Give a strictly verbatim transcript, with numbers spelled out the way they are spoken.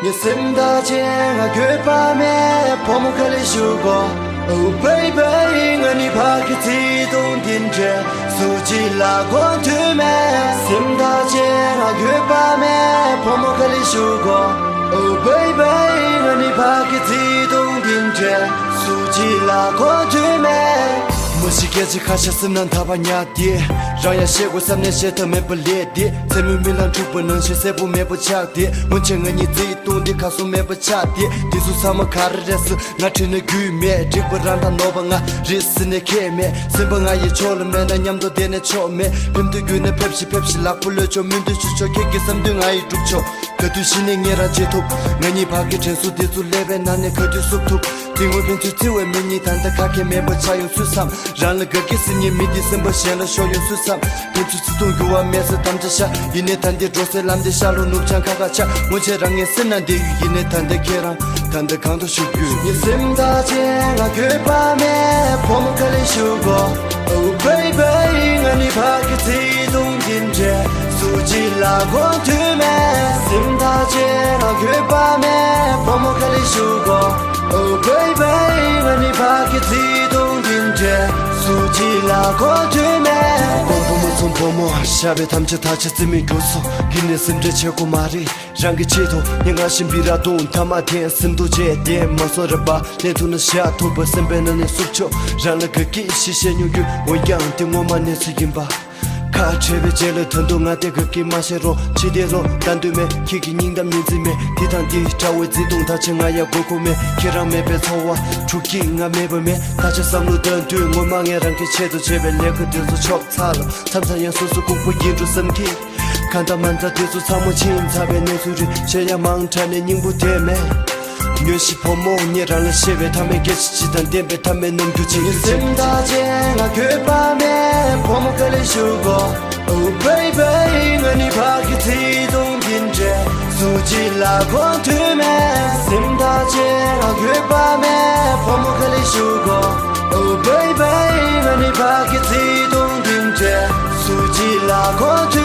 ངའི་སེམས་ཐག་བཅད་ང་འགྱོད་པ་མེད། བུ་མོ་ག་ལེ་ཞུ་གོ། Oh baby ང་ནི་ཕ་གི་ཚིག་དུང་འདི་འདྲས་སུ་ཅི་ལ་གོ་དུས་མེད། སེམས་ཐག་བཅད་ང་འགྱོད་པ་མེད། བུ་མོ་ག་ལེ་ཞུ་གོ། Oh baby ང་ནི་ཕ་གི་ཚིག་དུང་འདི་འདྲས་སུ་ཅི་ལ་གོ་དུས་མེད། མ་གཞི་སྐད་ཆ་ཁ་ཤས་སེམས་ནང་འདར་བ་ཉག་དེ། རང་ཡང་བཤད་དགོས་བསམ་ནས་བཤད་ཐབས་མེད་པ་ལས་དེ། མཚན་མོའི་རྨི་ལམ་འཁྲུག་པ་ནང་བཞིན་གསལ་པོ་མེད་པ་ཆགས་ཏེ། སྔོན་ཆད་ང་གཉིས་བརྩེ་དུང་འདི་གར་སོང་མེད་པ་ཆགས་ཏེ། དེ་ཚོ་ཚང་མ་ག་རེ་རེད་ཟེར་ང་དྲིས་ན་རྒྱུས་མེད། འགྲིག་པ་རང་དང་ནོར་བ་ང་རེད་ཟེར་ནས་ཁྱད་མེད། སེམས་པ་ང་ཡི་ཕྱོགས་ལ་མེད་ན་མཉམ་དུ་བསྡད་ནས་ཆོག་མེད། ཕེབས་དུས་བརྒྱུད་ནས་ཕེབས་ཤིག་ཕེབས་ཤིག་ལག་པ་གློད་ཆོག་སྨོན་འདུན་ཞུ་ཆོག་ཁྱེད་ཀྱི་བསམ་དོན་ང་ཡིས་སྒྲུབ་ཆོག་ག་དུས་གཞི་ནས་ངེད་རང་མཇལ་ཐུབ། ང་གཉིས་བར་གྱི་དྲན་གསོ་དེ་ཚོ་ཀླད་པའི་ནང་ནས་ག་དུས་བསུབ་ཐུབ། དེ་སྔོན་ཕན་ཚུན་བརྩེ་བའི་མི་གཉིས་ད་ལྟ་ཁ་ཁྱེར་མེད་པ་ཆགས་ཡོང་སུས་བསམ། རང་ལ་དགའ་སྐྱིད་ཟེར་མཁན་མི་དེ་སེམས་པ་གཞན་ལ་ཤོར་ཡོང་སུས་བསམ། ཕན་ཚུན་བརྩེ་དུང་འགྱུར་བ་མེད་ཟེར་དམ་བཅའ་བཞག་ཡིན་ནའི་ད་འདི་འགྲོ་སའི་ལམ་དེ་ཤར་ལྷོ་ནུབ་བྱང་ཁ་ཁ་ཆགས། སྔོན་ཆད་རང་ངའི་སེམས་ནང་བསྡད་ཡོད་ཡིན་ནའི་ད་ལྟ་ཁྱེད་རང་ད་ལྟ་གང་དུ་བཞུགས་རྒྱུ། ངའི་སེམས་ཐག་བཅད་ང་འགྱོད་པ་མེད། བུ་མོ་ག་ལེ་ཞུ་གོ། Oh baby ང་ནི་ཕ་གི་ཚིག་དུང་འདི་འདྲས་སུ་ཅི་ལ་གོ་དུས་མེད། སེམས་ཐག་བཅད་ང་འགྱོད་པ་མེད། བུ་མོ་ག་ལེ་ཞུ་གོ། Oh baby ང་ནི་ཕ་གི་ཚིག་དུང་འདི་འདྲས་སུ་ཅི་ལ་གོ་དུས་མེད། བུ་མོ་ཚོ་བུ་མོ་ཤ་བའི་དམ་བཅའ་ད་ཆ་རྩིས་མེད་གྱུར་སོང་། གི་ནས་སེམས་ཁྲལ་བྱེད་དགོས་མ་རེད། རང་གི་ཆེད་དུ་ངས་ང་བཞིན་པི་ར་དུང་ཐ་མ་དེ་སེམས་སྡུག་བྱས་ཏེ་མ་སོང་རེད་པ། ལན་ཐུག་ན་བཞག་ཐུབ་པ་སེམས་པའི་ནང་ནས་བསུབ་ཆོག་རང་ལ་དགའ་སྐྱིད་ཞིག་བཤད་མྱོང་རྒྱུ་འོ་ཡང་དེ་ངོ་མ་གནས་ཚུལ་ཡིན་པ། ཁ་བྲལ་བའི་རྗེས་ལ་ད་དུང་ང་དེ་དགའ་སྐྱིད་མ་བཤད་རོགས། ཕྱི་དེ་རོགས་ད་འདོད་མེད་ཁྱེད་ཀྱི་སྙིང་གཏམ་ཉན་རྩིས་མེད། དེ་དང་དེ་འདྲ་བའི་བརྩེ་དུང་ད་ཆ་ང་ཡང་དགོས་མཁོ་མེད། ཁྱེད་རང་མེད་པའི་ཚོར་བ་དྲུག་སྐྱིད་ང་མེད་པ་མེད། ད་ཆ་བསམ་བློ་བཏང་དུས་ངོ་མ་ངས་རང་གི་ཆེད་དུ་བྱས་པའི་ལས་ཀ་དེ་ཚོ་ཆོག་ཚར་ལ། མཚམས་མཚམས་ཡང་སོ་སོ་ལྐུགས་པ་ཡིན་འགྲོ་བསམ་གི་གང་ལྟར་མ་ལྟར་དེ་ཚོ་ཚང་མ་ཕྱིན་ཚར་བའི་གནས་ཚུལ་རེད། བཤད་ཡ་མང་དྲགས་ནས་སྙིང་པོ་དེ་མེད། ཉོན་ཞིག་བུ་མོ་ངས་རང་ལ་བཤད་པའི་མཐའ་མའི་སྐད་ཆ་སྤྱི་དང་བདེན་པའི་མཐའ་མའི་རྣམ་འགྱུར་བྱེད་རྒྱུ་བྱེད་སེམས་ཐག་བཅད་ང་འགྱོད་པ་མེད། བུ་མོ་ག་ལེ་ཞུ་གོ། Oh baby ང་ནི་ཕ་གི་ཚིག་དུང་འདི་འདྲས་སུ་ཅི་ལ་གོ་དུས་མེད། སེམས་ཐག་བཅད་ང་འགྱོད་པ་མེད། བུ་མོ་ག་ལེ་ཞུ་གོ། Oh baby ང་ནི་ཕ་གི་ཚིག་དུང་འདི་འདྲས་སུ་ཅི་ལ་གོ་